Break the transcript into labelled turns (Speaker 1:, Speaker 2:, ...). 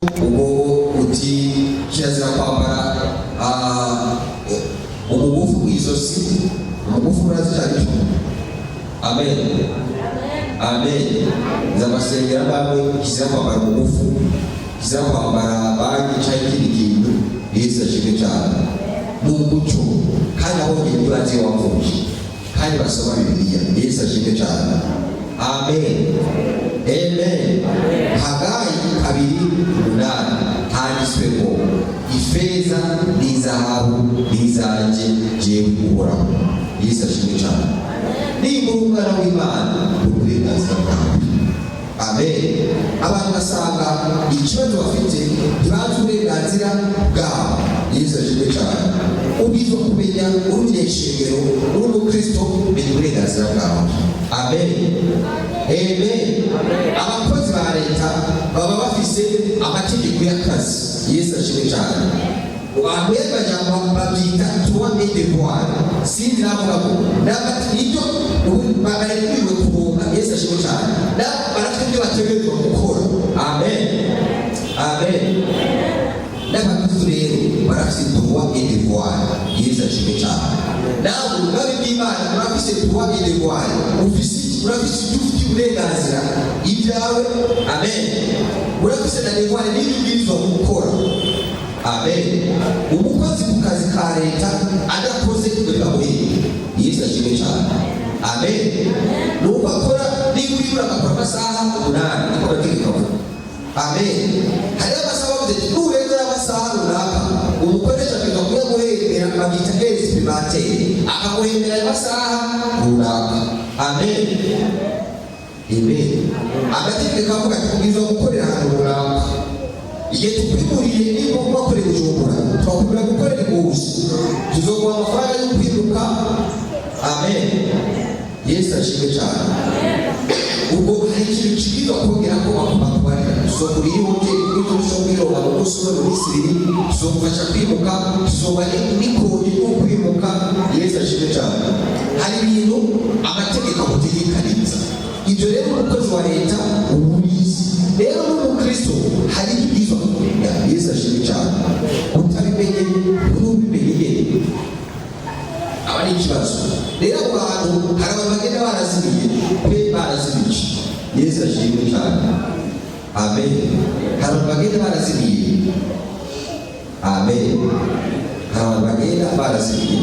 Speaker 1: Ubwo uti kirazira kwambara umugufu mu izosi. Umugufu murazi icyo ari cyo? Amen, amen. Zamasengera namwe, kizira kwambara umugufu, kizira kwambara banki cyangwa ikindi kintu. Yesu ashimwe cyane. Ni umuco, kandi aho ngende bazi wavuye kandi basoma Bibiliya. Yesu ashimwe cyane. Amen, amen. Hagayi 2:8 handitswe ngo: "Ifeza n'izahabu n'izanjye, jyewe Uhoraho." Yesu ashimwe cyane. Nimba uri umwana w'Imana, ni uburenganzira bwawe. Amen. Abantu basanga ikibazo bafite, ntibazi uburenganzira bwabo. Yesu ashimwe cyane. Ubwirizwa kumenya, uri umunyeshengero, uri umukristo, menya uburenganzira bwawe. Amen, amen. Abakozi ba leta baba bafise amategeko y'akazi. Yesu ashimwe cyane. Mu yandi majambo babyita droit et devoir. Sinzi navuga ngo nibyo barekuriwe kuronka. Yesu ashimwe cyane. Barafite ibyo bategerezwa gukora. Amen, amen. N'abakristo rero barafite droit et devoir. Yesu ashimwe cyane. Nawe ubwami bw'Imana urafise droit et devoir. Ufise, urafise ibyo ufitiye uburenganzira, ibyawe. Amen. Urafise na devoir, n'ibyo ubwirizwa gukora. Amen. Umukozi ku kazi ka leta adakoze ngo bamuhembe. Yesu ashimwe cyane. Amen. Ni uko akora niba uri agakora amasaha 8, niko amategeko avuga. Amen. Hariho amasaha bavuze ati nurenza amasaha runaka, umukoresha akiga kuyaguhembera, babyita heures supplémentaires, akaguhembera ayo masaha runaka. Amen, amen. Agategeko kavuga ati ubwirizwa gukorera ahantu runaka. Igihe tukwimuriye, niba wakorera Bujumbura, twakwimurira gukorera i Ngozi, tuzoguha amafaranga yo kwimuka. Amen. Yesu ashimwe cyane. Ubwo hari ikintu kibwirizwa kongera ko bakubarira: tuzogura iyi hoteli, kuko ushobora kuyironka mu munsi umwe, mu minsi 2, tuzogufasha kwimuka, tuzoba n'ikodi ryo kwimuka. Yesu ashimwe cyane. Hari ibintu amategeko agutegekaniza. Ibyo rero umukozi wa leta uba ubizi. Rero n'umukristo hari ibyo ubwirizwa kumenya. Yesu ashimwe cyane. Utabimenye, n'ubimenye nyine aba ari ikibazo. Rero abo bantu, hari abantu bagenda barazimiye pe, barazimiye. Yesu ashimwe cyane. Amen. Hari abantu bagenda barazimiye. Amen. Hari abantu bagenda barazimiye.